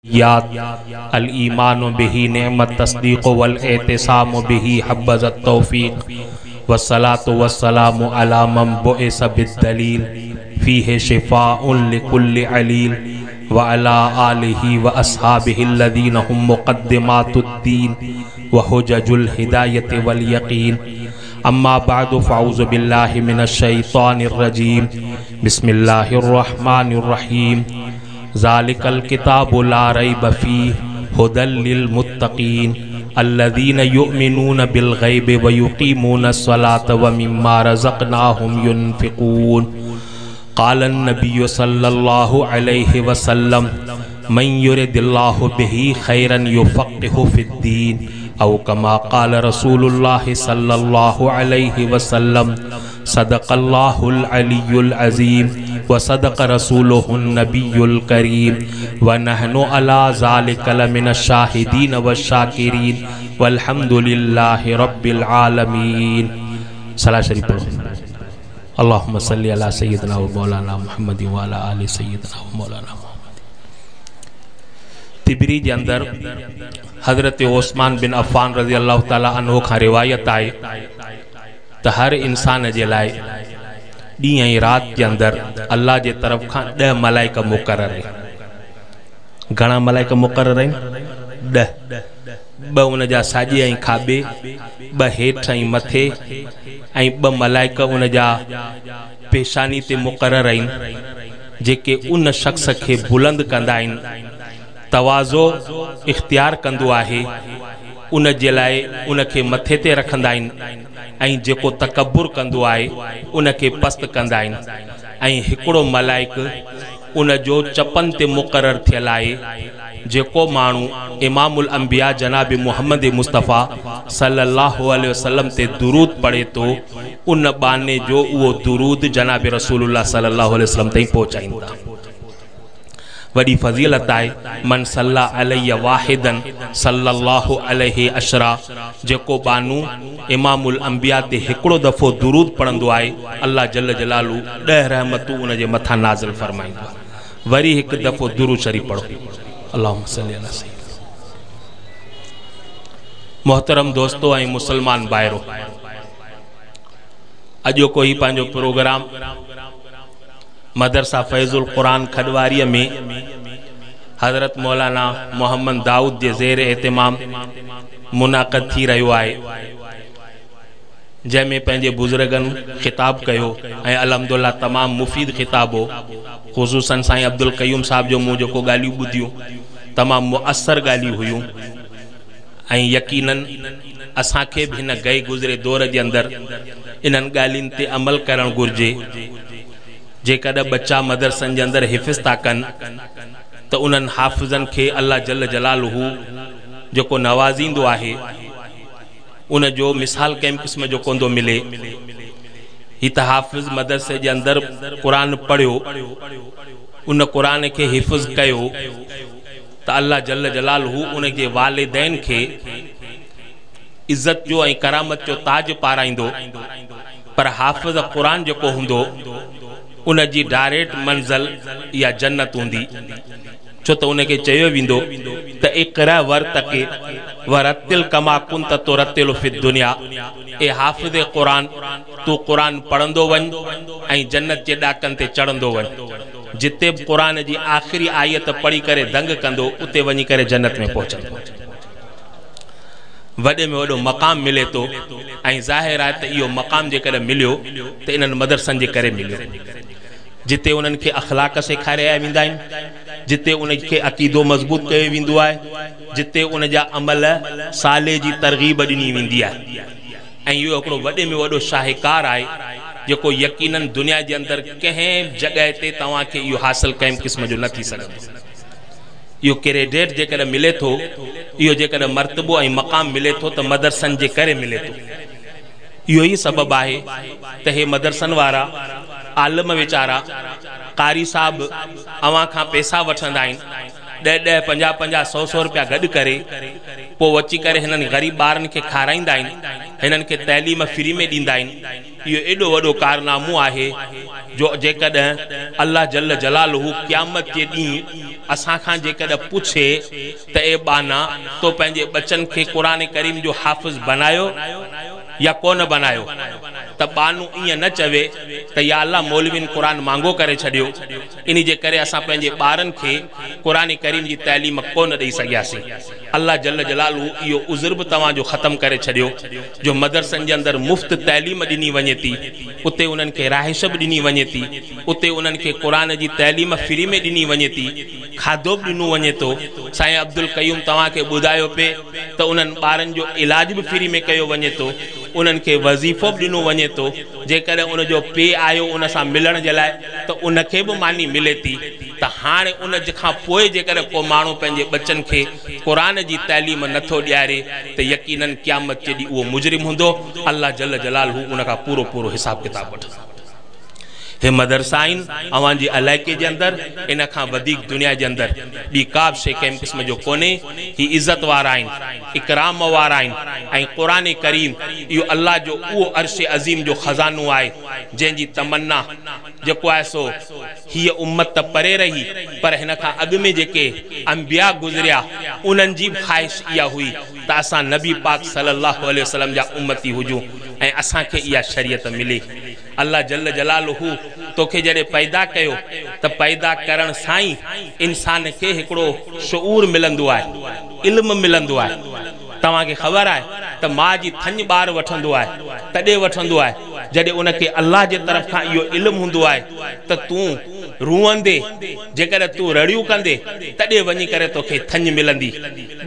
अल-ईमान बिही नेमत तस्दीक वल एहतिसाम बिही हब्बज़त तौफीक वस्सलातु वस्सलामु अला मन बुइस बिद्दलील फीहि शिफाउन लिकुल्लि अलील व अला आलिहि व अस्हाबिहि अल्लज़ीना हुम मुक़द्दिमातुद्दीन व हुजजुल हिदायति वल यकीन। अम्मा बाद फ़अऊज़ु बिल्लाहि मिनश शैतानिर रजीम। बिस्मिल्लाहिर रहमानिर रहीम। ज़ालिकल किताबु ला रैब फ़ीह हुदल लिल मुत्तक़ीन अल्लज़ीना युमिनून बिल ग़ैबि व युक़ीमूनस सलात व मिम्मा रज़क़नाहुम युनफ़िक़ून। क़ालन नबिय्यु सल्लल्लाहु अलैहि वसल्लम मन युरिदिल्लाहु बिही खैरन युफ़क़्क़िहु फ़िद्दीन औ कमा क़ाल रसूलुल्लाहि सल्लल्लाहु अलैहि वसल्लम। सदक़ल्लाहुल अलियुल अज़ीम व सदक़ रसूलुहुन नबियुल करीम व नहनु अला ज़ालिका लमिनश शाहिदीन वश्शाकिरीन वल्हम्दुलिल्लाहि रब्बिल आलमीन। सलाह शरीफ पढ़ो। अल्लाहुम्मा सल्ली अला सय्यिदना व मौलाना मुहम्मद व अला आलि सय्यिदना व मौलाना मुहम्मद। तिबरी जे अंदर हज़रत उस्मान बिन अफ़ान रज़ी अल्लाह ताला अन्हु खां रिवायत आहे त हर इंसान जे लाइ ॾींहुं ऐं राति जे अंदरि अल्लाह जे तरफ़ खां 10 मलाइक मुक़ररु आहिनि। घणा मलाइक मुक़ररु आहिनि? 10। 2 उनजा साॼे ऐं खाॿे, 2 हेठि ऐं मथे, ऐं 2 मलाइक उनजा पेशानी ते मुक़ररु आहिनि, जेके उन शख़्स खे बुलंद कंदा आहिनि, तवाज़ो इख़्तियार कंदो आहे, उन जे लाइ उनखे मथे ते रखंदा आहिनि, ऐं जेको तकबुर कंदो आहे उनखे पस्त कंदा आहिनि। ऐं हिकिड़ो मलाइक उनजो चपनि ते मुक़ररु थियल आहे, जेको माण्हू इमामुल अंबिया जनाब मोहम्मद मुस्तफ़ा सल्लल्लाहु अलैहि वसल्लम ते दुरूद पढ़े थो, उन बाने जो उहो दुरूद जनाब रसूलुल्लाह सल्लल्लाहु अलैहि वसल्लम ताईं पहुचाईंदा। वॾी फ़ज़ीलत आहे। मन सल्ला अलैहि वाहिदन सल्लल्लाहु अलैहि अशरा, जेको बानू इमामुल अंबिया ते हिकिड़ो दफ़ो दुरूद पढ़ंदो आहे, अल्लाह जल जलालू 10 रहमतूं उन जे मथां नाज़िल फरमाईंदो आहे। वरी हिकु दफ़ो दुरूद शरीफ पढ़ो। अल्लाहुम्मा सल्ली अला सय्यिदना। मोहतरम दोस्तो ऐं मुसलमान भाइरो, अॼोको ही पंहिंजो प्रोग्राम मदरसा फैज़ुल कुरान खडवारीअ में हज़रत मौलाना मोहम्मद दाऊद जे ज़ेर एहतमाम मुनाक़द थी रहियो आहे, जंहिंमें पंहिंजे बुज़ुर्गनि ख़िताब कयो ऐं अल्हम्दुलिल्लाह तमामु मुफ़ीद ख़िताब हो। ख़ुसूसन साईं अब्दुल क़यूम साहिब जो मूं जेको ॻाल्हियूं ॿुधियूं तमामु मुअसर ॻाल्हियूं हुयूं, ऐं यकीनन असांखे बि हिन गए गुज़रे दौर जे अंदरि इन्हनि ॻाल्हियुनि ते अमल करणु घुरिजे। जेकॾहिं बच्चा मदरसनि जे अंदरि हिफ़्ज़ था कनि त उन्हनि हाफ़िज़नि खे अल्लाह जल जलालुहू जेको नवाज़ींदो आहे उनजो मिसाल कंहिं क़िस्म जो कोन थो मिले। हीअ त हाफ़िज़ मदरसे जे अंदरि क़ुर पढ़ियो, उन क़ुर खे हिफ़्ज़ कयो त अल्लाह जल जलालुहू उनजे वालिदैन खे इज़त जो ऐं करामत जो ताज पाराईंदो। पर हाफ़िज़ क़ुर जेको हूंदो उन जी डायरेक्ट मंज़िल या जन्नत हूंदी, छो त उनखे चयो वेंदो त इक़रा वरतक़ी वरतिल कमा कुंत तुरतिलु फ़िद दुनिया। ए हाफ़िज़ क़ुर, तूं क़ुर पढ़ंदो वञ ऐं जन्नत जे ॾाकनि ते चढ़ंदो वञ। जिते बि क़ुर जी आख़िरी आयत पढ़ी करे दंग कंदो उते वञी करे जन्नत में पहुचंदो। वॾे में वॾो मक़ाम मिले थो ऐं ज़ाहिर आहे त इहो मक़ाम जेकॾहिं मिलियो त इन्हनि मदरसनि जे करे मिलियो, जिते उन्हनि खे अख़लाक सेखारिया वेंदा आहिनि, जिते उनखे अक़ीदो मज़बूत कयो वेंदो आहे, जिते उनजा अमल साले जी तरग़ीब ॾिनी वेंदी आहे। ऐं इहो हिकिड़ो वॾे में वॾो शाहकार आहे जेको यकीनन दुनिया जे अंदरि कंहिं जॻह ते तव्हांखे इहो हासिल कंहिं क़िस्म जो न थी सघंदो। इहो क्रेडिट जेकॾहिं मिले थो, इहो जेकॾहिं मर्तबो ऐं मक़ाम मिले थो त मदरसनि जे करे मिले थो। इहो ई सबबु आहे त हे मदरसनि वारा आलम वीचारा कारी साहब अव्हां खां पैसा वठंदा आहिनि, 10 10 50 50 100 100 रुपया गॾु करे पोइ अची करे हिननि ग़रीब ॿारनि खे खाराईंदा आहिनि, हिननि खे तइलीम फ्री में ॾींदा आहिनि। इहो एॾो वॾो कारनामो आहे जो जेकॾहिं अल्लाह जल जलालुहू क़यामत जे ॾींहुं असां खां जेकॾहिं पुछे त ए बाना तो पंहिंजे बच्चनि खे क़ुरान करीम जो हाफ़िज़ बनायो या कोन बनायो, त बानू ईअं न चवे त या अल्लाह मौलवीन क़ुरान मांगो करे छॾियो, इन जे करे असां पंहिंजे ॿारनि खे क़ुरान करीम जी तइलीम कोन ॾेई सघियासीं। अल्लाह जल जलालू इहो उज़ुर बि तव्हांजो ख़तमु करे छॾियो जो मदरसनि जे अंदरि मुफ़्त तइलीम ॾिनी वञे थी, उते उन्हनि खे रहाइश बि ॾिनी वञे थी, उते उन्हनि खे क़ुरान जी तइलीम फ्री में ॾिनी वञे थी, खाधो बि ॾिनो वञे थो। साईं अब्दुल क़यूम तव्हांखे ॿुधायो पिए त उन्हनि ॿारनि जो इलाज बि फ्री में कयो वञे थो, उन्हनि खे वज़ीफ़ो बि ॾिनो वञे थो। जेकॾहिं उनजो पीउ आयो उन सां मिलण जे लाइ त उनखे बि मानी मिले थी। त हाणे उन खां पोइ जेकॾहिं को माण्हू पंहिंजे बच्चनि खे क़ुरान जी तइलीम नथो ॾियारे त यकीनन क़यामत जे ॾींहुं उहो मुजरिम हूंदो। अल्लाह जल जलालहू उन खां पूरो पूरो हिसाब किताब वठंदो। हे मदरसा आहिनि अव्हांजे इलाइक़े जे अंदरि, इन खां वधीक दुनिया जे अंदरि ॿी का बि शइ कंहिं क़िस्म जो कोन्हे। ही इज़त वारा आहिनि, इकराम वारा आहिनि ऐं क़ुरान करीम इहो अल्लाह जो उहो अर्श अज़ीम जो ख़ज़ानो आहे जंहिंजी तमन्ना जेको आहे सो हीअ उम्मत त परे रही, पर हिन खां अॻु में जेके अंबिया गुज़रिया उन्हनि जी बि ख़्वाहिश इहा हुई त असां नबी पाक सल्लल्लाहु अलैहि वसल्लम जा उम्मती हुजूं ऐं असांखे इहा शरीयत मिले। अल्लाह जल जलालहू तोखे जॾहिं पैदा कयो त पैदा करण सां ई इंसान खे हिकिड़ो शऊर मिलंदो आहे, इल्मु मिलंदो आहे। तव्हांखे ख़बर आहे त माउ जी थञ ॿार वठंदो आहे, तॾहिं वठंदो आहे जॾहिं उनखे अल्लाह जे तरफ़ खां इहो इल्मु हूंदो आहे त तूं रुअंदे, जेकॾहिं तूं रड़ियूं कंदे तॾहिं वञी करे तोखे थञ मिलंदी।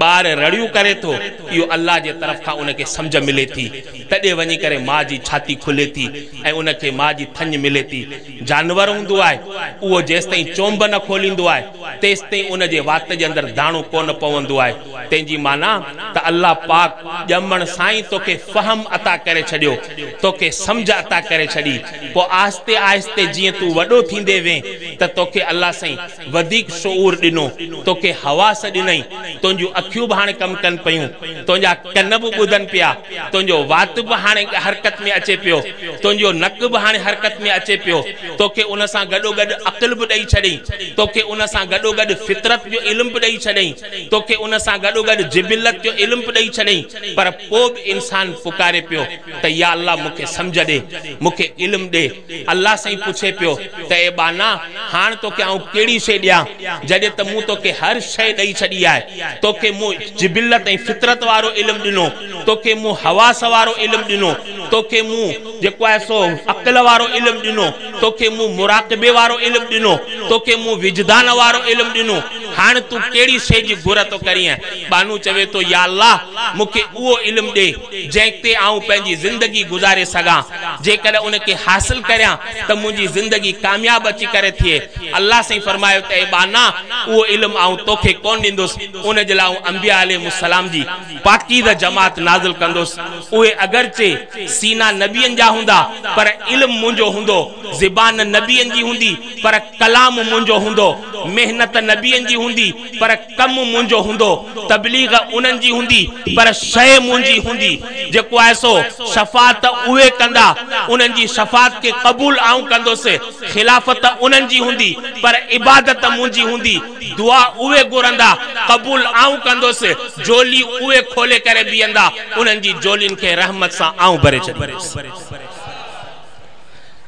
ॿार रड़ियूं करे थो, इहो अल्लाह जे तरफ़ खां उनखे सम्झ मिले थी, तॾहिं वञी करे माउ जी छाती खुले थी ऐं उनखे माउ जी थञ मिले थी। जानवर हूंदो आहे उहो जेसि ताईं चोंब न खोलींदो आहे तेसि ताईं उनजे वात जे अंदरि दाणो कोन पवंदो आहे। तंहिंजी माना त अल्लाह पाक ॼमण सां ई तोखे फ़हम अता करे छॾियो, तोखे सम्झ अता करे छॾी। पोइ आहिस्ते आहिस्ते जीअं तूं वॾो थींदे वें त तोखे अल्लाह साईं वधीक शऊर ॾिनो, तोखे हवास ॾिनई, तुंहिंजूं अखियूं बि हाणे कमु कनि पयूं, तुंहिंजा कन बि ॿुधनि पिया, तुंहिंजो वात बि हाणे हरकत में अचे पियो, तुंहिंजो नक बि हाणे हरकत में अचे पियो। तोखे उन सां गॾोगॾु अक़िल बि ॾेई छॾई, तोखे उन सां गॾोगॾु फितरत जो इल्मु बि ॾेई छॾई, तोखे उन सां गॾोगॾु जिबिलत जो इल्मु बि ॾेई छॾई। पर पोइ बि इंसान पुकारे पियो त या अल्लाह मूंखे सम्झ ॾे, मूंखे इल्मु ॾे। अल्लाह साईं पुछे पियो त ए बाना, हाणे तोखे आउं कहिड़ी शइ ॾियां जॾहिं त मूं तोखे हर शइ ॾेई छॾी आहे। तोखे मूं जिबिलत ऐं फितरत वारो इल्मु ॾिनो, तोखे मूं हवास वारो इल्मु ॾिनो, तोखे मूं जेको आहे सो अक़िल वारो इल्मु ॾिनो, तोखे मूं मुराक़बे वारो इल्मु ॾिनो, तोखे मूं विजदान वारो इल्मु ॾिनो। हाणे तूं कहिड़ी शइ जी घुर थो करीं? बानू चवे थो या अल्लाह मूंखे उहो इल्मु ॾे जंहिं ते आउं पंहिंजी ज़िंदगी गुज़ारे सघां, जेकॾहिं उनखे हासिल करियां त मुंहिंजी ज़िंदगी कामयाब अची करे थिए। अल्लाह साईं फरमायो त ए बाना, उहो इल्मु आउं तोखे कोन ॾींदुसि, उन जे लाइ आउं अंबिया अलैहिमुस्सलाम जी पाकीज़ जमात नाज़िल कंदुसि। उहे अगरचे सीना नबियनि जा हूंदा पर इल्मु मुंहिंजो हूंदो, ज़बान नबियनि जी हूंदी पर कलाम मुंहिंजो हूंदो, मेहनत नबियनि जी हूंदी पर कमु मुंहिंजो हूंदो, तबलीग उन्हनि जी हूंदी पर शइ मुंहिंजी हूंदी। जेको आहे सो शफ़ात उहे कंदा, उन्हनि जी शफ़ात खे क़बूल आउं कंदुसि, खिलाफ़त उन्हनि जी हूंदी पर इबादत मुंहिंजी हूंदी, दुआ उहे घुरंदा क़बूल आउं कंदुसि, झोली उहे खोले करे बीहंदा, उन्हनि जी झोलियुनि खे रहमत सां आउं भरे छॾींदुसि।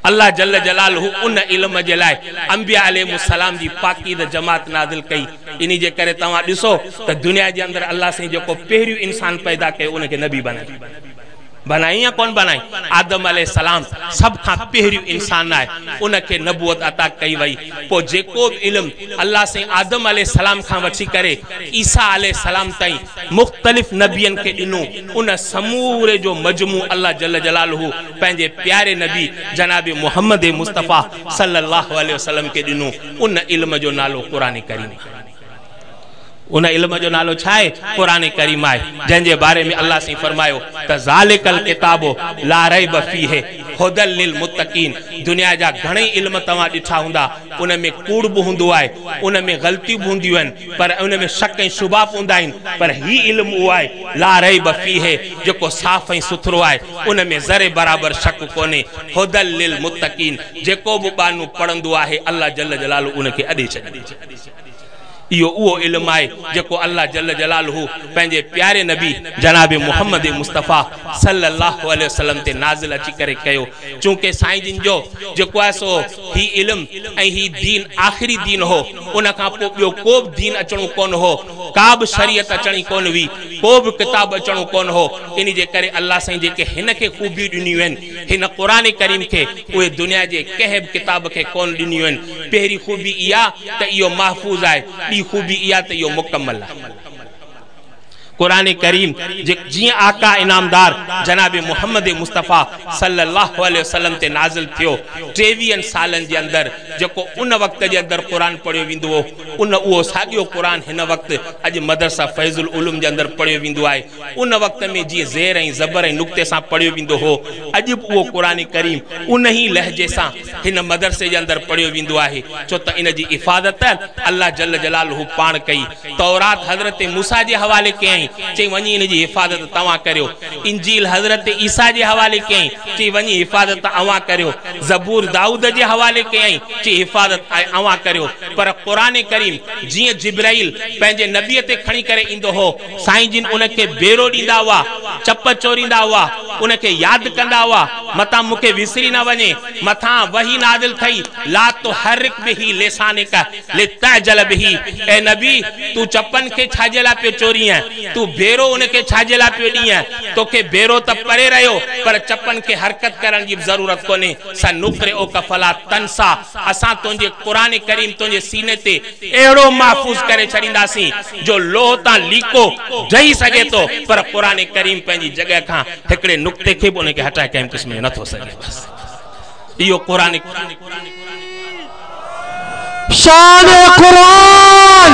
अल्लाह जल जलालहू उन इल्म जे लाइ अंबिया अलैहिमुस्सलाम जी पाकीद जमात नाज़िल कई। इन जे करे तव्हां ॾिसो त दुनिया जे अंदरि अल्लाह साईं जेको पहिरियों इंसान पैदा कयो उनखे नबी बनाई बनाई या कोन बनाई? आदम अलैहिस्सलाम सब खां पहिरियों इंसान आहे, उनखे नबूअत अता कई वई। पोइ जेको बि इल्म अल्लाह साईं आदम अलैहिस्सलाम खां वठी करे ईसा अलैहिस्सलाम ताईं मुख़्तलिफ़ नबियनि खे ॾिनो, उन समूरे जो मजमू अल्लाह जल जलालहू पंहिंजे प्यारे नबी जनाब मोहम्मद मुस्तफ़ा सल्लल्लाहु अलैहि वसल्लम खे ॾिनो। उन इल्म जो नालो क़ुरान करीम, उन इल्म जो नालो छा आहे? क़ुरान करीम आहे, जंहिंजे बारे में अल्लाह साईं फरमायो त ज़ालिकल किताबो ला रैब फ़ीहि हुदल लिल मुत्तक़ीन। दुनिया जा घणेई इल्म तव्हां ॾिठा हूंदा, उन में कूड़ बि हूंदो आहे, उन में ग़लतियूं बि हूंदियूं आहिनि, पर उन में शक ऐं शुबा बि हूंदा आहिनि, पर ही इल्म उहो आहे ला रैब फ़ीहि, जेको साफ़ ऐं सुथरो आहे, उन में ज़रे बराबरि शक कोन्हे। हुदल लिल मुत्तक़ीन, जेको बि बानू पढ़ंदो आहे अल्लाह जल जलालहू उनखे अॾे छॾींदो। इहो उहो इल्मु आहे जेको अल्लाह जल जलालहू पंहिंजे प्यारे नबी जनाब मुहम्मद मुस्तफ़ा सल्लल्लाहु अलैहि वसल्लम ते नाज़िल अची करे कयो। चूंकि साईं जिन जो जेको आहे सो ही इल्मु ऐं ही दीन आख़िरी दीन हो, उन खां पोइ ॿियो को बि दीन अचिणो कोन हो, का बि शरीयत अचिणी कोन हुई, को बि किताब अचिणो कोन हो। इन जे करे अल्लाह साईं जेके हिन खे ख़ूबियूं ॾिनियूं आहिनि हिन क़ुरान करीम खे, उहे दुनिया जे कंहिं बि किताब खे कोन ॾिनियूं आहिनि। पहिरीं ख़ूबी इहा त इहो महफ़ूज़ आहे, ॿी ख़ूबी इहा त इहो मुकमल आहे। क़ुरान करीम जीअं आका इनामदार जनाब मुहम्मद मुस्तफ़ा सल्लल्लाहु अलैहि वसल्लम ते नाज़िल थियो, 23 सालनि जे अंदरि जेको उन वक़्त जे अंदरि क़ुरान पढ़ियो वेंदो हो, उन उहो साॻियो क़ुरान हिन वक़्तु अॼु मदरसा फैज़ुल उलूम जे अंदरि पढ़ियो वेंदो आहे। उन वक़्त में जीअं ज़ेर ऐं ज़बर ऐं नुक़्ते सां पढ़ियो वेंदो हो, अॼु बि उहो क़ुरान करीम उन ई लहजे सां हिन मदरसे जे अंदरि पढ़ियो वेंदो आहे, छो त इन जी हिफ़ाज़त अल्लाह जल जलालहू पाण कई। तौरात हज़रत मूसा जे हवाले कयईं, चई वञी इन जी हिफ़ाज़त तव्हां करियो। इंजील हज़रत ईसा जे हवाले कयईं, चई वञी हिफ़ाज़त अव्हां करियो। ज़बूर दाऊद जे हवाले कयईं, चई हिफ़ाज़त अव्हां करियो। पर क़ुरान करीम जीअं जिब्राइल पंहिंजे नबीअ ते खणी करे ईंदो हो, साईं जिन उनखे बेरो ॾींदा हुआ, चप चोरींदा हुआ, उनखे यादि कंदा हुआ, मतां मूंखे विसरी न वञे, मथां वही नाज़िल थई, ला तुहर्रिक बिही लिसानिक लितअजल बिही। ए नबी, तूं चपनि खे छाजे लाइ पियो चोरीअ, तूं बेरो उनखे छाजे लाइ पियो ॾीअ, तोखे बेरो त परे रहियो पर चपनि खे हरकत करण जी ज़रूरत कोन्हे। सनुक़रिउक फला तंसा, असां तुंहिंजे क़ुरान करीम तुंहिंजे सीने ते अहिड़ो महफ़ूज़ करे छॾींदासीं जो लोह तां लीको ढही सघे थो, पर क़ुरान करीम पंहिंजी जॻह खां हिकिड़े नुक़्ते खे बि उनखे हटाए कंहिं क़िस्म जो नथो सघे। बसि इहो क़ुरान शान क़ुरान,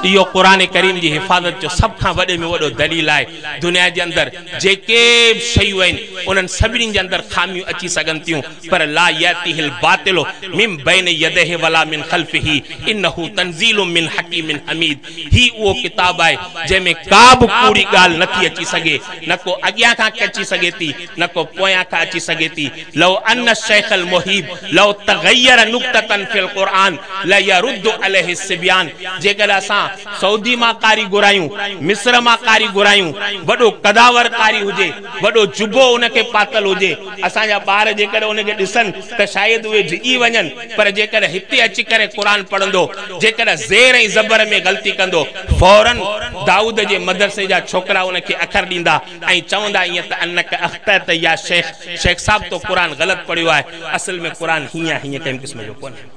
इहो क़ुरान करीम जी हिफ़ाज़त जो सभ खां वॾे में वॾो दलील आहे। दुनिया जे अंदरि जेके बि शयूं आहिनि उन्हनि सभिनी जे अंदरि ख़ामियूं अची सघनि थियूं, पर ला यातिहिल बातिलु मिन बैन यदैहि वला मिन ख़ल्फ़िही इन्नहु तंज़ीलुम मिन हकीमिन हमीद। ही उहो किताब आहे जंहिंमें का बि कूड़ी ॻाल्हि नथी अची सघे, न को अॻियां खां अची सघे थी न को पोयां खां अची सघे थी। लौ अन्न शेख अल मुहीब लौ तग़य्यर नुक़्ततन फिल क़ुरान लयरुद्दु अलैहि सिबयान। जेकॾहिं असां सऊदी मां कारी घुरायूं, मिस्र मां कारी घुरायूं, वॾो कदावर कारी हुजे, वॾो जुबो उनखे पातल हुजे, असांजा ॿार जेकॾहिं उनखे ॾिसनि त शायदि उहे डिॼी वञनि, पर जेकॾहिं हिते अची करे क़ुरान पढ़ंदो, जेकॾहिं ज़ेर ऐं ज़बर में ग़लती कंदो, फ़ौरन दाऊद जे मदरसे जा छोकिरा उनखे अखर ॾींदा ऐं चवंदा ईअं त अनक अख़्तअत या शेख, शेख साहब तो क़ुरान ग़लति पढ़ियो आहे, असल में क़ुरान हीअं हीअं कंहिं क़िस्म जो कोन्हे।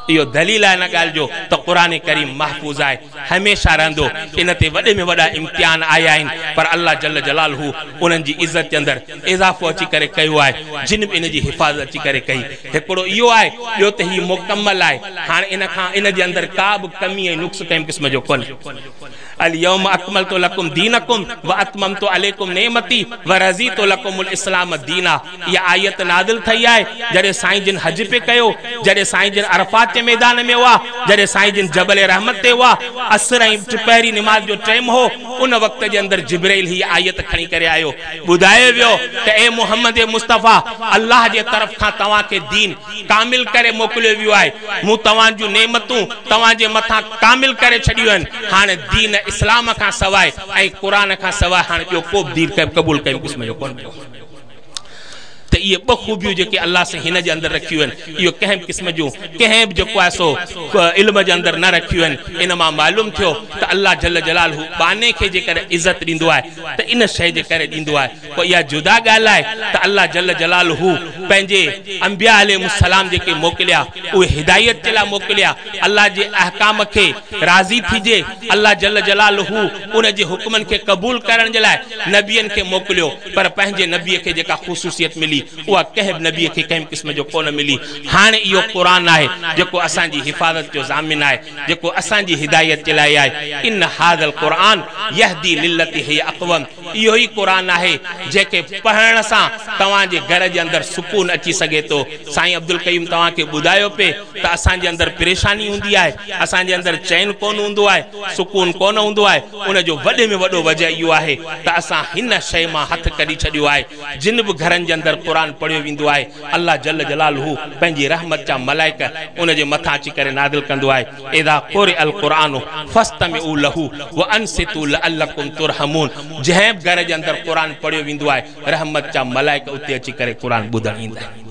इहो दलील आहे इन ॻाल्हि जो त क़ुरान करीम महफ़ूज़ आहे, हमेशह रहंदो। इन ते वॾे में वॾा इम्तिहान आया आहिनि, पर अल्लाह जल जलालहू उन्हनि जी इज़त जे अंदरि इज़ाफ़ो अची करे कयो आहे, जिन बि इन जी हिफ़ाज़त अची करे कई। हिकिड़ो इहो आहे, ॿियो त हीउ मुकमल आहे, हाणे इन खां इन जे अंदरि का बि कमी ऐं नुक़्स कंहिं क़िस्म जो कोन्हे। अल-यौम अकमलतु लकुम दीनकुम व अतममतु अलैकुम नेमती व रज़ीतु लकुमुल इस्लाम दीना। इहा आयत नाज़िल थई आहे जॾहिं साईं जिन हज पे कयो, जॾहिं साईं जिन अरफात जे मैदान में हुआ, जॾहिं साईं जिन जबल रहमत ते हुआ, असर ऐं टिपहरी नमाज़ जो टाइम हो, उन वक़्त जे अंदरि जिब्राइल ही आयत खणी करे आयो। ॿुधायो वियो त ए मुहम्मद मुस्तफ़ा, अल्लाह जे तरफ़ खां तव्हांखे दीन कामिल करे मोकिलियो वियो आहे, मूं तव्हां जूं नेमतूं तव्हांजे मथां कामिल करे छॾियूं आहिनि। हाणे दीन इस्लाम खां सवाइ ऐं क़ुरान खां सवाइ हाणे ॿियो को बि दीन क़बूल कयो क़िस्म जो कोन पियो। त इहे ॿ ख़ूबियूं जेके अल्लाह साईं हिन जे अंदरि रखियूं आहिनि, इहो कंहिं बि क़िस्म जूं कंहिं बि जेको आहे सो इल्म जे अंदरि न रखियूं आहिनि। इन मां मालूम थियो त अल्लाह जल जलालहू बाने खे जेकॾहिं इज़त ॾींदो आहे त इन शइ जे करे ॾींदो आहे। पोइ इहा जुदा ॻाल्हि आहे त अल्लाह जल जलालहू पंहिंजे अंबिया अलैहिमुस्सलाम जेके मोकिलिया उहे हिदायत जे लाइ मोकिलिया, अल्लाह जे अहकाम खे राज़ी थिजे, अल्लाह जल जलालहू उन जे हुक्मनि खे क़बूल करण जे लाइ नबियनि खे मोकिलियो, पर पंहिंजे नबीअ खे जेका ख़ुसूसियत मिली उहा कंहिं बि नबीअ खे कंहिं क़िस्म जो कोन मिली। हाणे इहो क़ुरान आहे जेको असांजी हिफ़ाज़त जो ज़ामिन आहे, जेको असांजी हिदायत जे लाइ आहे। इन हाज़ल क़ुरान यहदी लिल्लती हिय अक़वम, इहो ई क़ुरान आहे जंहिंखे पढ़ण सां तव्हांजे घर जे अंदरि सुकून सुकून अची सघे थो। साईं अब्दुल कयूम तव्हांखे ॿुधायो पे त असांजे अंदरि परेशानी हूंदी आहे, असांजे अंदरि चैन कोन हूंदो आहे, सुकून कोन हूंदो आहे। उनजो वॾे में वॾो वजह इहो आहे त असां हिन शइ मां हथु कढी छॾियो आहे। जिन बि घरनि जे अंदरि क़ुर पढ़ियो वेंदो आहे, अलाह जल जलालहू पंहिंजी रहमत जा मलाइक उनजे मथां अची करे नाज़िल कंदो आहे। इज़ा क़ुरिअल क़ुरान फस्तमिऊ लहू व अनसितू लअल्लकुम तुरहमून। जंहिं बि घर जे अंदरि क़ुर पढ़ियो वेंदो आहे, रहमत जा मलाइक उते अची करे क़ुर ॿुधण ईंदा आहिनि।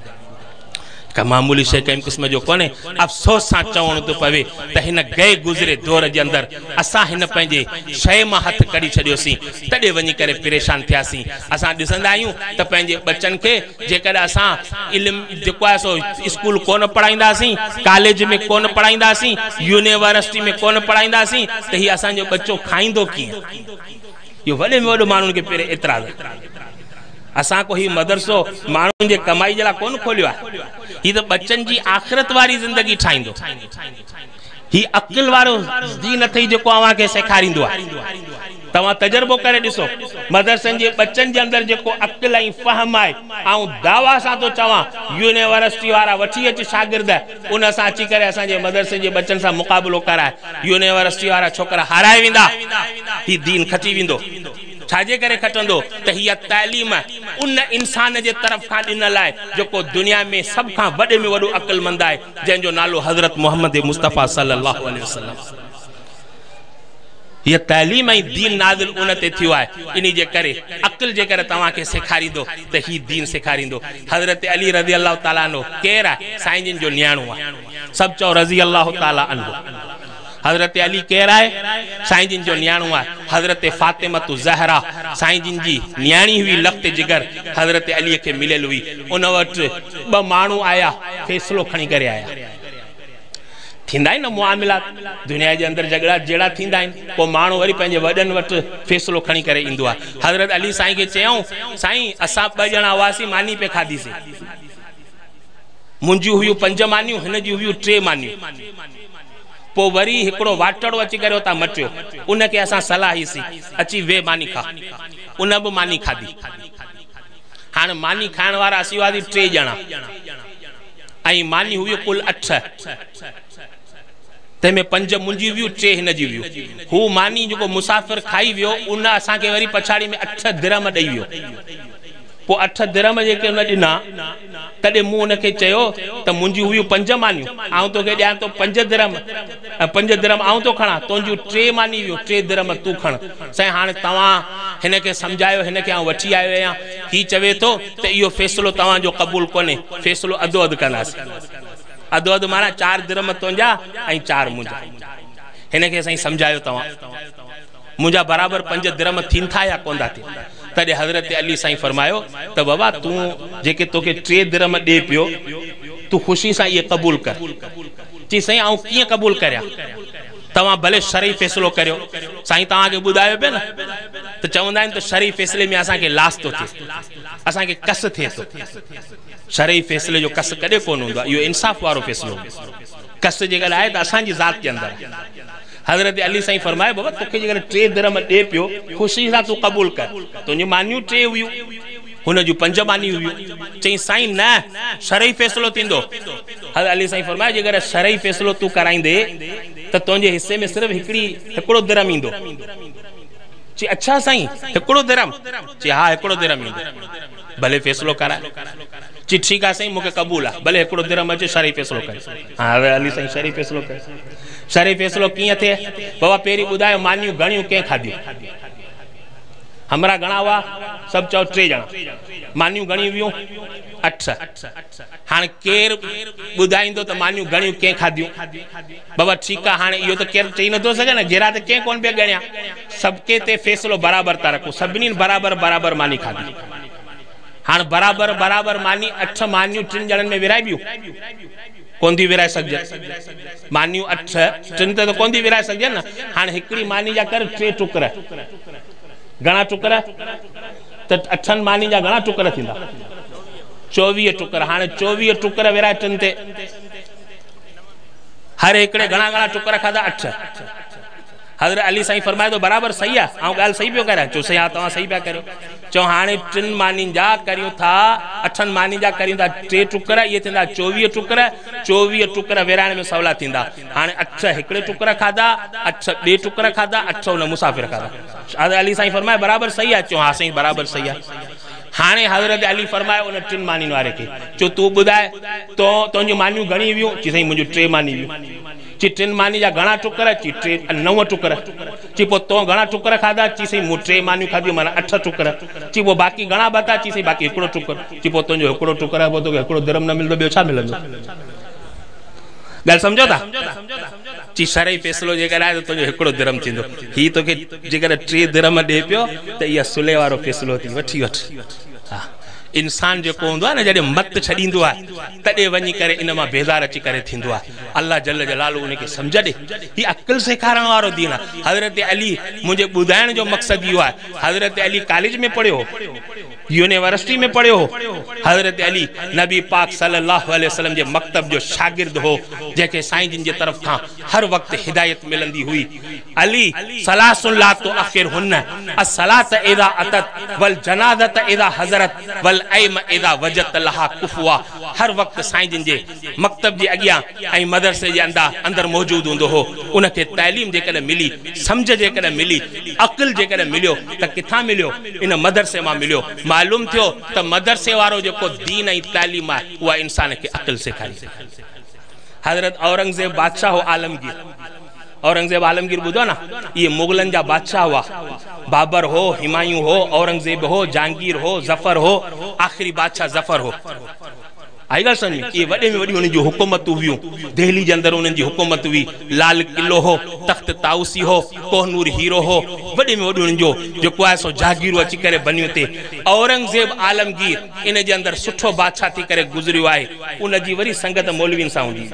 का मामूली शइ कंहिं क़िस्म जो कोन्हे। अफ़सोस सां चवणो थो पवे त हिन गए गुज़रे दौर जे अंदरि असां हिन पंहिंजे शइ मां हथु कढी छॾियोसीं, तॾहिं वञी करे परेशान थियासीं। असां ॾिसंदा आहियूं त पंहिंजे बच्चनि खे जेकॾहिं असां इल्मु जेको आहे सो स्कूल कोन पढ़ाईंदासीं, कॉलेज में कोन पढ़ाईंदासीं, यूनिवर्सिटी में कोन पढ़ाईंदासीं, त हीउ असांजो बच्चो खाईंदो कीअं? इहो वॾे में वॾो माण्हुनि खे पहिरियों एतिराज़ आहे। असां को हीउ मदरसो माण्हुनि जे कमाई जे लाइ कोन खोलियो आहे, हीउ त बच्चनि जी आख़िरत वारी ज़िंदगी ठाहींदो। हीउ अकिल वारो दीन अथई जेको अव्हांखे सेखारींदो आहे। तव्हां तजुर्बो करे ॾिसो, मदरसनि जे बच्चनि जे अंदरि जेको अकिल ऐं फ़हम आहे, ऐं दावा सां थो चवां, यूनिवर्सिटी वारा वठी अच शागिर्द, उन सां अची करे असांजे मदरसे जे बच्चनि सां मुक़ाबिलो कराए, यूनिवर्सिटी वारा छोकिरा हाराए वेंदा, हीउ दीन खटी वेंदो। छाजे करे खटंदो? त हीअ तालीम उन इंसान जे तरफ़ खां ॾिनल आहे जेको दुनिया में सभ खां वॾे में वॾो अक़लमंद आहे, जंहिंजो नालो हज़रत मोहम्मद मुस्तफ़ा सल्लल्लाहु अलैहि वसल्लम। हीअ तालीम ऐं दीन नाज़िल उन ते थियो आहे। इन जे करे अक़िल जे करे तव्हांखे सेखारींदो त हीउ दीन सेखारींदो। हज़रत अली रज़ी अल्लाह ताला अन्हु केरु आहे? साईं जिन जो नियाणो आहे। सभु चओ रज़ी अल्लाह ताला अन्हु। हज़रत अली केरु आहे? साईं जिन जो नियाणो आहे। हज़रत फ़ातिमा ज़हरा साईं जिन जी नियाणी हुई, लख़्त जिगर हज़रत अली खे मिलियल हुई। उन वटि ॿ माण्हू आया, फ़ैसिलो खणी करे आया। थींदा आहिनि न मुआमिला दुनिया जे अंदरि, झगड़ा जहिड़ा थींदा आहिनि, पोइ माण्हू वरी पंहिंजे वॾनि वटि फ़ैसिलो खणी करे ईंदो आहे। हज़रत अली साईं खे चयऊं, साईं असां ॿ ॼणा हुआसीं, मानी पे खाधीसीं, मुंहिंजूं हुयूं 5 मानियूं, हिन जूं हुयूं 3 मानियूं। पोइ वरी हिकिड़ो वाटड़ो अची करे उतां मटियो, उनखे असां सलाह ईसीं, अची वे मानी खा, उन बि मानी खाधी। हाणे मानी खाइण वारा असीं हुआसीं 3 ॼणा ऐं मानी हुई कुल 8, तंहिंमें 5 मुंहिंजी हुयूं, 3 हिन जी हुयूं। हू मानी जेको मुसाफ़िर खाई वियो, उन असांखे वरी पछाड़ी में 8 दिरम ॾेई वियो। पोइ 8 दिरम जेके हुन ॾिना, तॾहिं मूं हुनखे चयो त मुंहिंजी हुयूं 5 मानियूं, आउं तोखे ॾियां थो 5 दिरम, ऐं 5 दिरम आउं थो खणां, तुंहिंजूं 3 मानी वियो, 3 दिरम तूं खण। साईं हाणे तव्हां हिनखे सम्झायो, हिनखे आउं वठी आयो आहियां, हीउ चवे थो त इहो फ़ैसिलो तव्हांजो क़बूल कोन्हे, फ़ैसिलो अधो अधु कंदासीं। अधो अधु माना 4 दिरम तुंहिंजा ऐं 4 मुंहिंजा। हिनखे साईं सम्झायो तव्हां, मुंहिंजा बराबरि 5 दिरम थियनि था या कोन था थियनि? तॾहिं हज़रत अली साईं फरमायो त बाबा तूं जेके तोखे 3 दिरम ॾे पियो, तूं ख़ुशी सां इहे क़बूल कर। चई साईं आउं कीअं क़बूल करियां? तव्हां भले शरई फ़ैसिलो करियो। साईं तव्हांखे ॿुधायो पियो न त चवंदा आहिनि त शरई फ़ैसिले में असांखे लास थो थिए, असांखे कस थिए थो। शरई फ़ैसिले जो कस कॾहिं कोन हूंदो आहे, इहो इंसाफ़ वारो फ़ैसिलो। कस जेकॾहिं आहे त असांजी ज़ात जे अंदरि। हज़रत अली साईं फरमायो, बाबा तोखे जेकॾहिं 3 दिरम ॾे पियो, ख़ुशी सां तूं क़बूल कर। तुंहिंजूं मानियूं 3 हुयूं, हुन जूं 5 मानियूं हुयूं। चई साईं न, शरई फ़ैसिलो थींदो। हज़रत अली साईं फरमायो, जेकॾहिं शरई फ़ैसिलो तूं कराईंदे त तुंहिंजे हिसे में सिर्फ़ हिकिड़ो दिरम ईंदो। चई अच्छा साईं, हिकिड़ो दिरम? चई हा, हिकिड़ो दिरम ईंदो, भले फ़ैसिलो कराए। चई ठीकु आहे साईं, मूंखे क़बूल आहे, भले हिकिड़ो दिरम अचे, शरई फ़ैसिलो करे। हा, हज़रत अली साईं शरई फ़ैसिलो करे। शरई फ़ैसिलो कीअं थिए? बाबा पहिरीं ॿुधायो मानियूं घणियूं कंहिं खाधियूं? हमरा घणा हुआ? सभु चओ 3 ॼणा। मानियूं घणियूं हुयूं? 8। हाणे केरु ॿुधाईंदो त मानियूं घणियूं कंहिं खाधियूं? बाबा ठीकु आहे, हाणे इहो त केरु चई नथो सघे न, जहिड़ा त कंहिं कोन पिया ॻणिया। सबके ते फ़ैसिलो बराबरि था रखूं, सभिनीनि बराबरि बराबरि मानी खाधी। हाणे बराबरि बराबरि मानी 8 मानियूं 3 ॼणनि में विराइबियूं? कोन थी विराए सघिजनि। मानियूं 8 3 ते त कोन थी विराए सघिजनि न। हाणे हिकिड़ी मानी जा कर 3 टुकर, घणा टुकर? त 8 मानी जा घणा टुकर थींदा? 24 टुकर। हाणे 24 टुकर विराए 3 ते, हर हिकिड़े घणा घणा टुकर खाधा? 8। हज़रत अली साईं फरमाए थो बराबरि सही आहे, आउं ॻाल्हि सही पियो करां। चयो साईं हा तव्हां सही पिया करियो। चयो हाणे टिनि मानीनि जा करियूं था, अठनि मानीनि जा करियूं था 3 टुकर, इहे थींदा 24 टुकर, 24 टुकर विराइण में सवला थींदा। हाणे 8 हिकिड़े टुकर खाधा, 8 ॿिए टुकर खाधा, 8 हुन मुसाफ़िर खाधा। हज़रत अली साईं फरमाए बराबरि सही आहे। चयो हा साईं बराबरि सही आहे। हाणे हज़रत अली फरमाए उन टिनि मानीनि वारे खे, चयो तूं ॿुधाए तो तुंहिंजूं मानियूं घणी हुयूं? चई साईं मुंहिंजूं 3 मानी हुयूं। ची टिनि मानी जा घणा टुकर? ची 3 9 टुकर। ची पोइ तो घणा टुकर खाधा? ची साईं मूं 3 मानियूं खाधियूं माना 8 टुकर। ची पोइ बाक़ी घणा बता? ची साईं बाक़ी हिकिड़ो टुकर। ची पोइ तुंहिंजो हिकिड़ो टुकर आहे, पोइ तोखे हिकिड़ो दिरम न मिलंदो, ॿियो छा मिलंदो? ॻाल्हि सम्झो था? ची शरई फ़ैसिलो जेकॾहिं आहे त तुंहिंजो हिकिड़ो दिरम थींदो। हीउ तोखे जेकॾहिं 3 दिरम ॾिए पियो त इहा सुले वारो फ़ैसिलो थी, वठी वठि। हा, इंसान जेको हूंदो आहे न, जॾहिं मत छॾींदो आहे तॾहिं वञी करे इन मां बेज़ार अची करे थींदो आहे। अलाह जल जलालू उनखे सम्झ ॾे। हीउ अकिल सेखारण वारो दीन आहे। हज़रत अली, मुंहिंजे ॿुधाइण जो मक़सदु इहो आहे, हज़रत अली कॉलेज में पढ़ियो, यूनिवर्सिटी में पढ़ियो हो। हज़रत अली नबी पाक सल्लल्लाहु अलैहि वसल्लम जे मकतब जो शागिर्द हो, जंहिंखे साईं जिन जे तरफ़ खां हर वक़्तु हिदायत मिलंदी हुई। अली सलासुन ला तो आखिर हुन अस्सलात इज़ा अतत वल जनाज़त इज़ा हज़रत वल ऐम इज़ा वजत लहा कुफुआ। हर वक़्तु साईं जिन जे मकतब जे अॻियां ऐं मदरसे जे अंदरि मौजूदु हूंदो हो। उनखे तालीम जेकॾहिं मिली, सम्झ जेकॾहिं मिली, अक़िल जेकॾहिं मिलियो त किथां मिलियो? इन मदरसे मां मिलियो। मालूम थियो त मदरसे वारो जेको दीन ऐं तालीम आहे उहा इंसान खे अक़िल सेखारी। हज़रत औरंगज़ेब बादशाह हो आलमगीर, औरंगज़ेब आलमगीर ॿुधो न, इहे मुग़लनि जा बादशाह हुआ। बाबर हो, हुमायूं हो, औरंगज़ेब हो, जहांगीर हो, ज़फ़र हो, आख़िरी बादशाह ज़फ़र हो। आई ॻाल्हि सम्झ में? इहे वॾे में वॾियूं हुननि जूं हुकूमतूं हुयूं। दिल्ली जे अंदरि उन्हनि जी हुकूमत हुई, लाल किलो हो, तख़्त ताउसी हो, कोहनूर हीरो हो, वॾे में वॾो हुननि जो जेको आहे सो जागीरूं अची करे बनियूं ते। औरंगज़ेब आलमगीर इन जे अंदरि सुठो बादशाह थी करे गुज़रियो आहे। उनजी वरी संगत मौलवीनि सां हूंदी।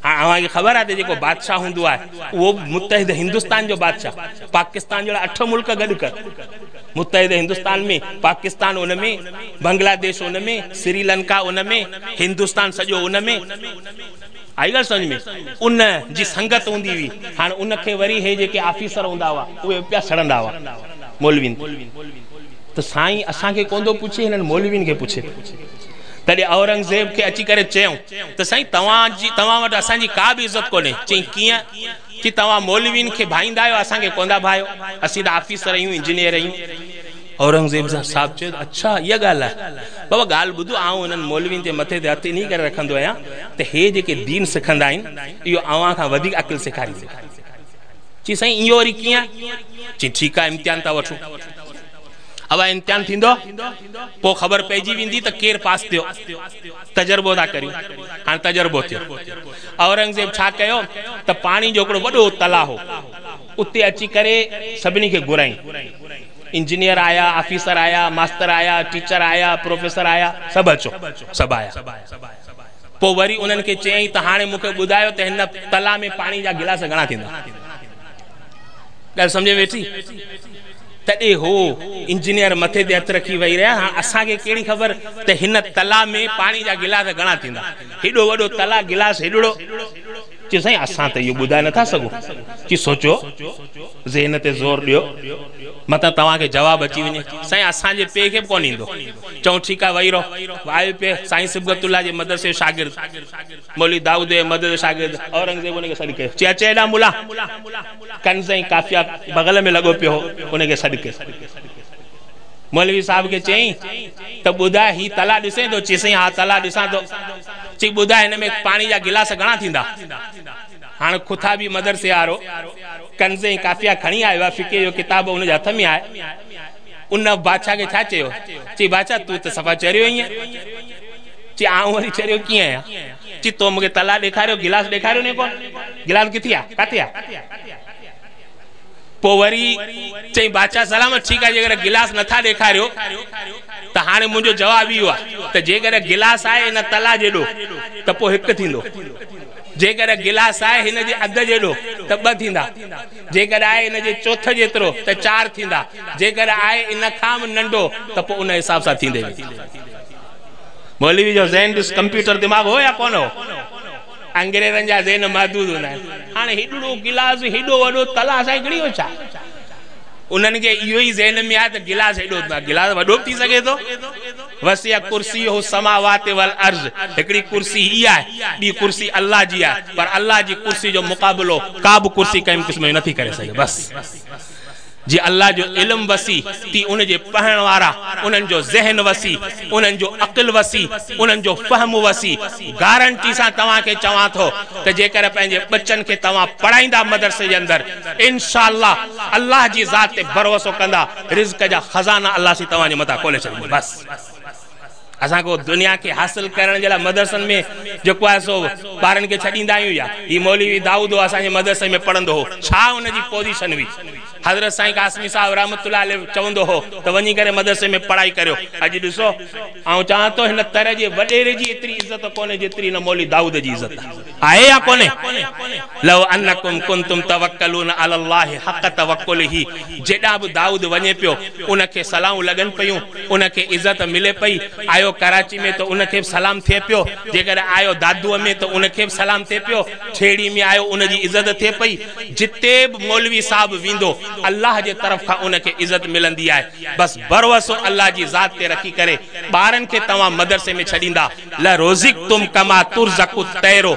हा, तव्हांखे ख़बर आहे त जेको बादशाह हूंदो आहे उहो मुतहिद हिंदुस्तान जो बादशाह, पाकिस्तान जहिड़ा 8 मुल्क गॾु कर, मुतहिद हिंदुस्तान में पाकिस्तान उन में, बांग्लादेश उन में, श्रीलंका उन में, हिंदुस्तान सॼो उन में। आई ॻाल्हि सम्झ में? उन जी संगत हूंदी हुई। हाणे उनखे वरी हे जेके ऑफिसर हूंदा हुआ उहे पिया सड़ंदा हुआ मौलवीन। त साईं असांखे कोन थो पुछे, हिननि मौलवीनि खे पुछे। तॾहिं औरंगज़ेब खे अची करे चयऊं त साईं तव्हां वटि असांजी का बि इज़त कोन्हे। चई कीअं? की तव्हां मौलवीनि खे भाईंदा आहियो, असांखे कोन था भायो, असीं त ऑफिसर आहियूं, इंजीनियर आहियूं। औरंगज़ेब साहिबु चयो अच्छा इहा ॻाल्हि आहे बाबा, ॻाल्हि ॿुधो, आउं हिननि मौलवीनि ते मथे ते हथु इन करे रखंदो आहियां त हे जेके दीन सिखंदा आहिनि इहो अव्हां खां वधीक अकिल सेखारींदो। चई साईं इहो वरी कीअं? चई ठीकु आहे, इम्तिहान था वठूं। अवा इम्तिहान थींदो पोइ ख़बर पइजी वेंदी त केरु पास थियो, तजुर्बो था करियूं। हाणे तजुर्बो थियो। औरंगज़ेब छा कयो त पाणी जो हिकिड़ो वॾो तलाउ हो, उते अची करे सभिनी खे घुराई। इंजीनियर आया, ऑफिसर आया, मास्तर आया, टीचर आया, प्रोफेसर आया, सभु अचो, सभु आया। पोइ वरी उन्हनि खे चयईं त हाणे मूंखे ॿुधायो त हिन तलाउ में पाणी जा गिलास घणा थींदा। ॻाल्हि सम्झ में वेठी? तॾहिं हो इंजीनियर मथे ते हथु रखी वेही रहिया। हाणे असांखे कहिड़ी ख़बर त हिन तलाउ में पाणी जा गिलास घणा थींदा, हेॾो वॾो तलाउ, गिलास हेॾो। चयो साईं असां त इहो ॿुधाए नथा सघूं। चई सोचो, ज़हन ते ज़ोर ॾियो, मतां तव्हांखे जवाबु अची वञे। साईं असांजे पीउ खे बि कोन ईंदो। चऊं ठीकु आहे, वही रहो। आयो पियो साईं सिबगतुल्ला जे मदरसे जो शागिर्द, मौलवी दाऊद जे मदरसे जो शागिर्द। औरंगज़ेब उनखे सॾु कयो, चई अचे हेॾां मुला, कंज़ ऐं काफ़िया बग़ल में लॻो पियो हो, उनखे सॾु कयो। मौलवी साहिब खे चयईं त ॿुधाए हीउ तलाउ ॾिसें थो? चई साईं हा तलाउ ॾिसां थो। चई ॿुधाए हिन में पाणी जा गिलास घणा थींदा? हाणे खुथा बि मदरसे वारो कंज़ ऐं काफ़िया खणी आयो आहे, फ़िके जो किताबु हुनजे हथ में आहे। उन बादशाह खे छा चयो? चई बादशाह तूं त सफ़ा चरियो ई आहीं। चई आउं वरी चरियो कीअं आहियां? चई तो मूंखे तलाउ ॾेखारियो, गिलास ॾेखारियो न कोन, गिलास किथे आहे, किथे आहे? पोइ वरी चई बादशाह सलामत ठीकु आहे, जेकॾहिं गिलास नथा ॾेखारियो त हाणे मुंहिंजो जवाबु इहो आहे त जेकॾहिं गिलास आहे हिन तलाउ जेॾो त पोइ हिकु थींदो, जेकॾहिं गिलास आहे हिन जे अधु जेॾो त ॿ थींदा, जेकॾहिं आहे हिन जे चोथ जेतिरो त 4 थींदा, जेकॾहिं आहे इन खां बि नंढो त पोइ उन हिसाब सां थींदे। मौलवी जो ज़हन ॾिस, कंप्यूटर दिमाग़ हो या कोन हो? अंग्रेज़नि जा ज़हन महदूद हूंदा आहिनि। हाणे हेॾो गिलास हेॾो वॾो तलाउ असांखे खणी वियो छा? उन्हनि खे इहो ई ज़हन में आहे त गिलास हेॾो, गिलास वॾो बि थी सघे थो। वसिया कुर्सी हो समावात वल अर्ज़, हिकिड़ी कुर्सी हीअ आहे, ॿी कुर्सी अल्लाह जी आहे, पर अल्लाह जी कुर्सी जो मुक़ाबिलो का बि कुर्सी कंहिं क़िस्म जो नथी करे सघे। बसि जी अल्लाह जो इल्म वसी थी उनजे पढ़ण वारा, उन्हनि जो ज़हन वसी, उन्हनि जो अक़िल वसी, उन्हनि जो फ़हम वसी। गारंटी सां तव्हांखे चवां थो त जेकर पंहिंजे बच्चनि खे तव्हां पढ़ाईंदा मदरसे जे अंदरि, इंशाअल्लाह अल्लाह जी ज़ात ते भरोसो कंदा, रिज़्क जा ख़ज़ाना अल्लाह से तव्हांजे मथां खोले छॾींदो। बसि असां दुनिया खे हासिल करण जे लाइ मदरसनि में जेको आहे सो ॿारनि खे छॾींदा आहियूं या हीउ मौलवी दाऊद हो असांजे मदरसे में पढ़ंदो हो, छा हुनजी पोज़ीशन हुई? हज़रत साईं कासमी साहिब रहमतुल्लाह अलैह चवंदो हो त वञी करे मदरसे में पढ़ाई करियो। अॼु ॾिसो, आउं चवां थो हिन तर जे वॾेरे जी एतिरी इज़त कोन्हे जेतिरी हिन मौलवी दाऊद जी इज़त आहे या कोन्हे? लव अन्नकुम कुंतुम तवक्कलून अलल्लाहि हक़ तवक्कुलिही, जेॾा बि दाऊद वञे पियो उनखे सलाहूं लॻनि पयूं, उनखे इज़त मिले पई। आयो कराची में तो उनखे बि सलाम थिए पियो, जेकॾहिं आयो दादूअ में तो उनखे बि सलाम थिए पियो, छेड़ी में आयो उनजी इज़त थिए पई। जिते बि मौलवी साहिबु वेंदो अल्लाह जे तरफ़ खां उनखे इज़त मिलंदी आहे। बसि भरोसो अल्लाह जी ज़ात ते रखी करे ॿारनि खे तव्हां मदरसे में छॾींदा। ल रोज़िक तुम कमा तुरज़कु तैरो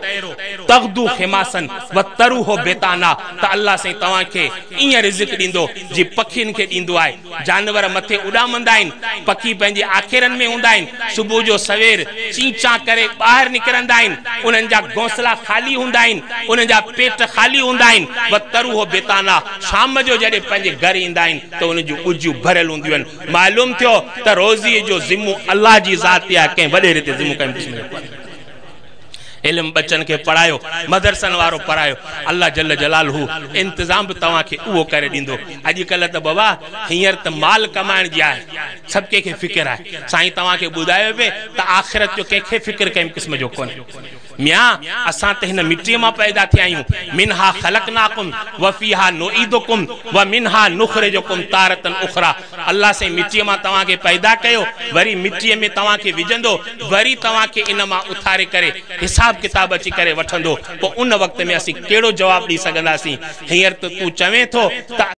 तगदू खिमासन व तरूहो बेताना, त अल्लाह साईं तव्हांखे ईअं रिज़्क ॾींदो जीअं पखियुनि खे ॾींदो आहे। जानवर मथे उॾामंदा आहिनि, पखी पंहिंजे आखेरनि में हूंदा आहिनि, सुबुह जो सवेर चींचा करे ॿाहिरि निकिरंदा आहिनि, उन्हनि जा घोंसला ख़ाली हूंदा आहिनि, उन्हनि जा पेट ख़ाली हूंदा आहिनि। व तरूहो बेताना, शाम जो जॾहिं पंहिंजे घर ईंदा आहिनि त उन्हनि जूं उजियूं भरियल हूंदियूं आहिनि। मालूम थियो त रोज़ीअ जो ज़िमो अल्लाह जी ज़ात ते आहे, कंहिं वॾेरे ते ज़िमो कंहिं क़िस्म जो कोन्हे। इल्म बच्चनि खे पढ़ायो, मदरसनि वारो पढ़ायो, अल्लाह जल जलालहू इंतज़ाम बि तव्हांखे उहो करे ॾींदो। अॼुकल्ह त बाबा हींअर त माल कमाइण जी आहे, सभु कंहिंखे फ़िक्र आहे। साईं तव्हांखे ॿुधायो पिए त आख़िरत जो कंहिंखे फ़िक्र कंहिं क़िस्म जो कोन्हे। मियाँ असां त हिन मिटीअ मां पैदा थिया आहियूं। मिनहा खलकनाकुम व फीहा नुईदुकुम व मिनहा नुखरिजुकुम तारतन उखरा। अल्लाह साईं मिटीअ मां तव्हांखे पैदा कयो, वरी मिटीअ में तव्हांखे विझंदो, वरी तव्हांखे इन मां उथारे करे हिसाब किताब अची करे वठंदो। पोइ उन वक़्त में असीं कहिड़ो जवाबु ॾेई सघंदासीं? हींअर त तूं चवें थो त